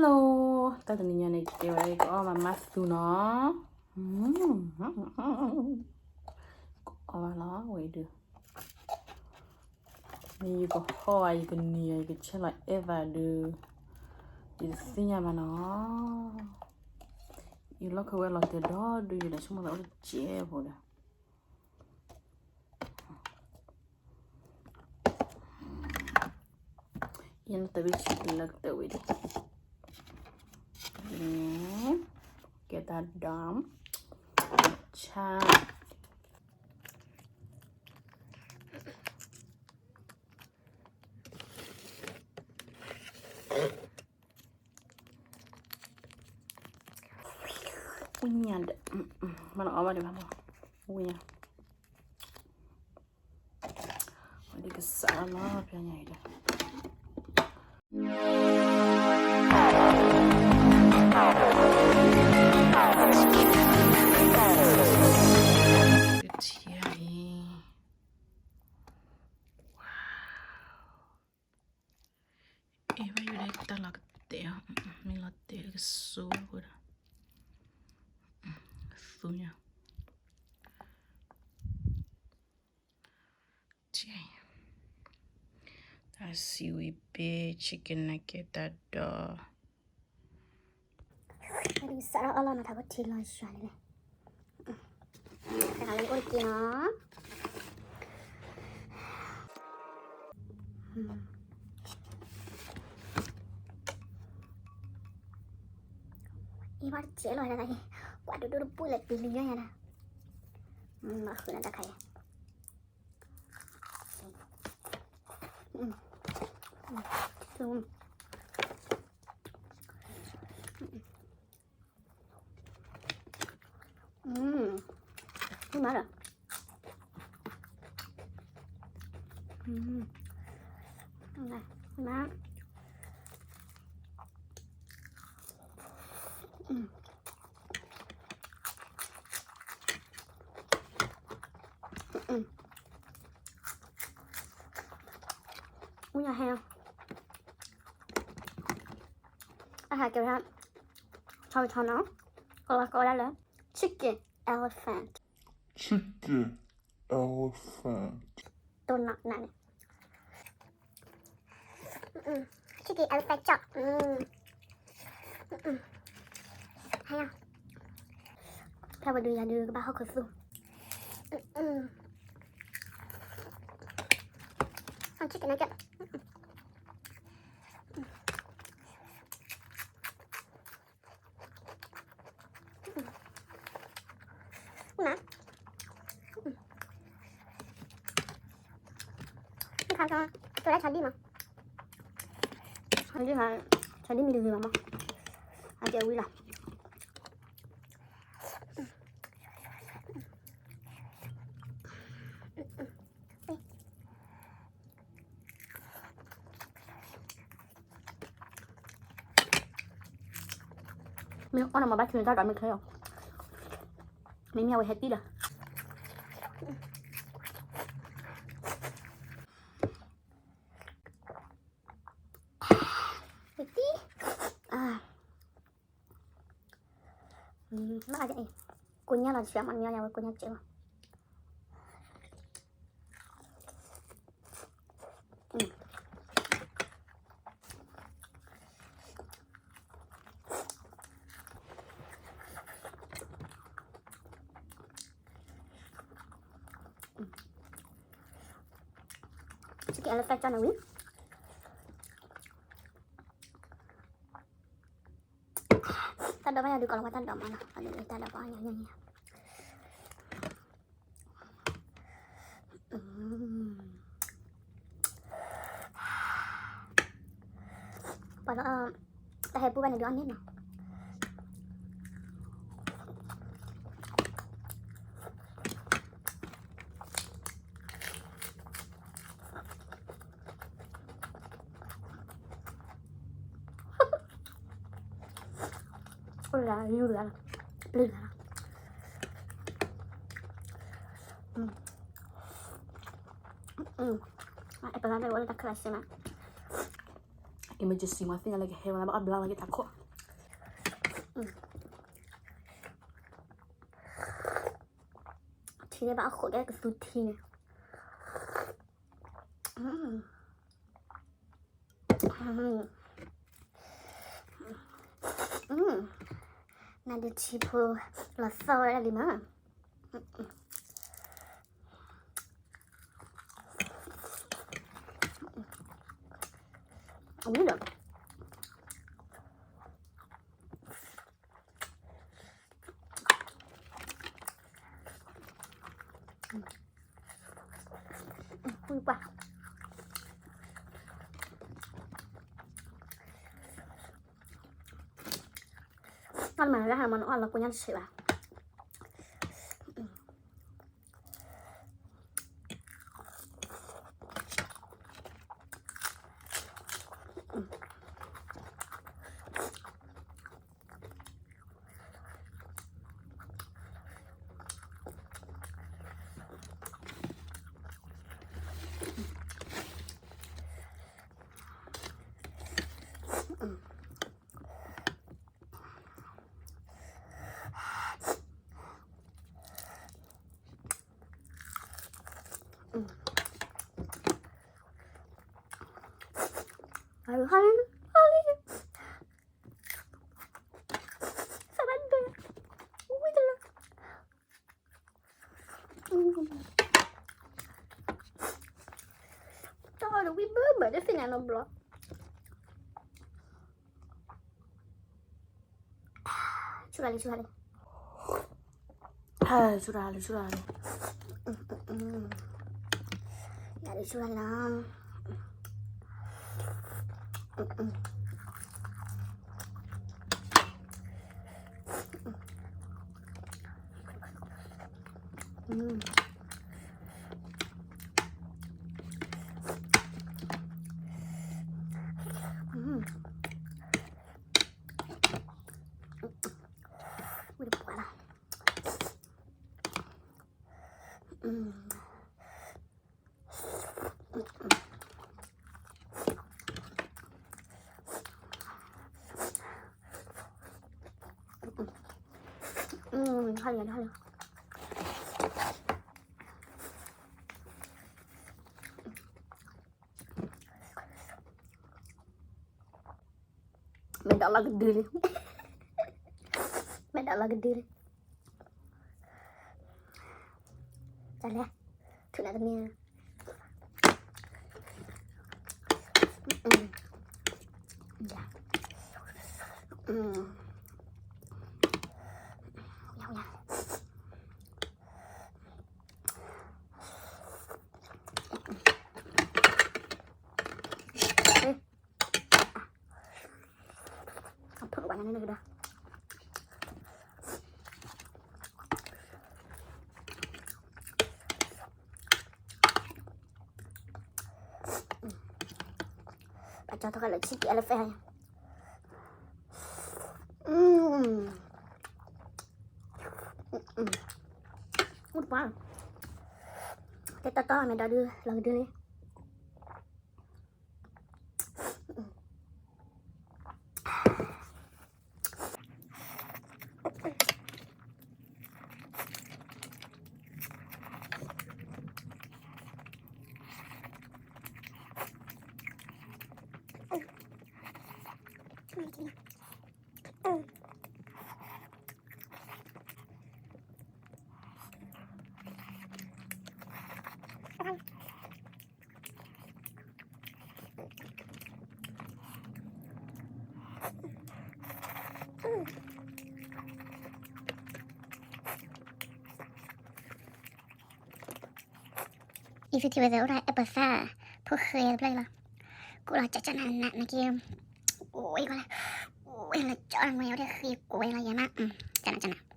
Hello, တၢ်တနံၤညါန့ၣ် ကဲဝဲ ကအီၣ်မၤမၢ်သူနီၤ. ကအီၣ်ဘၣ်လီၤ ဝဲဒုး. မ့ၢ်ယကဟီၣ်ဧါ ယကနံၤဧါ ယကဆဲးလီၤအဲၣ်သးဒုး ယတသ့ၣ်ညါဘၣ်နီၤ. ယလီၢ်ခၢဝဲလီၤတဲာ်ဒီးဒုး ယလဲၤဆိကမိၣ်သးအိၣ်တကဲဖိဒီး ယနတၢ်ဝံၣ်ဆံးလၢကတၢၢ်ဝံၤဒံး ဒ်န့ၣ် ကဲတၢ်ဒီး ဆၣ် ဝံၣ်ညါဒီး မ့ၢ်နအီၣ်ဘၣ်ဒံးဘၣ်မး ဝံၣ်ညါ ဝဲဒ်ကစးလီၤ ဖျါညါအံၤဒီး ကထံၣ်အံၤ အဲၣ်ဘၣ်ယိၣ်ဒီးတၢ်လီၤကတဲာ်အီၤ မ့ၢ်လီၤတဲာ်လၢကစိဖိဒီး သူညါ တၢ်စံးဝံၤဘ့ chicken nugget တၢ်ဒီး စးထီၣ်အီၣ်လီၤနီၤ ထးခိၣ်ထံလီၤယွၤန့ၣ်န့ၣ် တခါလၢယအိၣ်တက့ၢ်နီၤ အ့ၣ်ဘၣ်တကဲလီၤဒၣ်အံၤ ကွၢ်ဒိၣ်ဒိၣ်တဘူၣ်လၢပံၤလံယါညါဒၣ် မၤဃုာ်နၤတၢ်ခါအံၤ မၤလီၤ မၤ ဝံၣ်ညါဟဲ အဟးကဲဝဲဒၣ် ထီထီနီၤ ကိးဝဲကိးဝဲဒၣ်လၢ chicken elephant chicken elephant တိၢ်နီၣ်နၤန့ၣ် chicken elephant chop ဟဲ ဖဲဝဲဒုးယၤဒုးကဘၣ်ဟီၣ်ခိၣ်သူ chicken nugget မၤ ခါကီ ကဲဝဲဒၣ်ဆီဒံၣ်မး ဆီဒံၣ်မး ဆီဒံၣ်မံၤတဂ့ၤဘၣ်မး အကဲဝံၤလီၤ မ့ၢ်အီၣ်နမၤဘၣ်ဆူန့ၣ်တၢ်ဒီးမ့ၢ်ခဲလီၤ မ့မ့ၢ်အဝဲဟဲတံၢ်ဒီး ဟဲတံၢ် အါ မ့ၢ်အါအံၤ ကိညၢ်လီၤဆံးမး မ့ၢ်အါဝဲကိညၢ်စဲးလီၤ chicken elephant ကၠီနဝံၤ တၢ်ဒီးဘၣ်ယၤဒုးကီးလီၤဝဲတၢ်ဒီးမးနီၤ အဒုးတၢ်ဒီးဘၣ်ညါညါညါ ပှၤလၢ တၢ်ဟဲပူၤဘၣ်န့ၣ်ဒုးအီၣ်န့ၢ်နီၤ အိၣ်လၢယူၤလၢ ပျုၤလၢ အဲပလါဒဲးဝဲလၢတၢ်ခၢၣ်စ့မး အ emergency မ့ၢ်သ့ၣ်ညါလၢကဟဲဝဲလၢဘၣ်အဘျါလီၤက့ၤတၢ်ခိၣ်, ထံန့ၣ်ဘၣ်အခိၣ်ကဲကသူထံန့ၣ်, နဒုးထံဖိလီၤသီၣ်ဝဲဒၣ်လံမး, အဝံၤဒီး ကွၢ်, အမၤလၢဟဲမၤနအီၣ်လီၤကိညါတဆံးဘၣ်. တီၢ်ဒီးဝံၣ်ဘၢဘၢဒီးသ့ၣ်ညါနီတဘျီ, ဆူၣ်ရၤလံ ဆူၣ်ရၤလံ, ဆူၣ်ရၤလံ ဆူၣ်ရၤလံ, ယၤလံ ဆူၣ်ရၤလံလီၤ. ဝံၣ်တပှၢ်လီၤ. ဟါလီၤ ဟါလီၤ, မဲာ်ဒိးလီၤကဒုလံ, မဲာ်ဒိးလီၤကဒုလံ, တၢ်လဲၣ်, ထုးနၤတမံၤ, အဖုၣ်ဝဲန့ၣ်ကဒီး, ပကၠီထီၣ်ကလၢဆံက့ elephant, အူတပှၢ်, တဲတီတီမဲာ်ဒိးဒု လီၤကဒုလံ. အံၤ video ဝဲသ့ၣ်အိၣ်ဒၣ် apple သၣ် ဖိဃဲတဖျၢၣ်လီၤ. ကိၣ်လီၤ ကၠၢ်ကၠၢ်နးနး နက့ၤ ဝဲကီးလဲၣ်, ဝဲလၢကၠီနွဲၣ် အဝဲဒၣ်ဃ့ကွဲလီၤယၤမး, ကၠၢ်နး ကၠၢ်နး.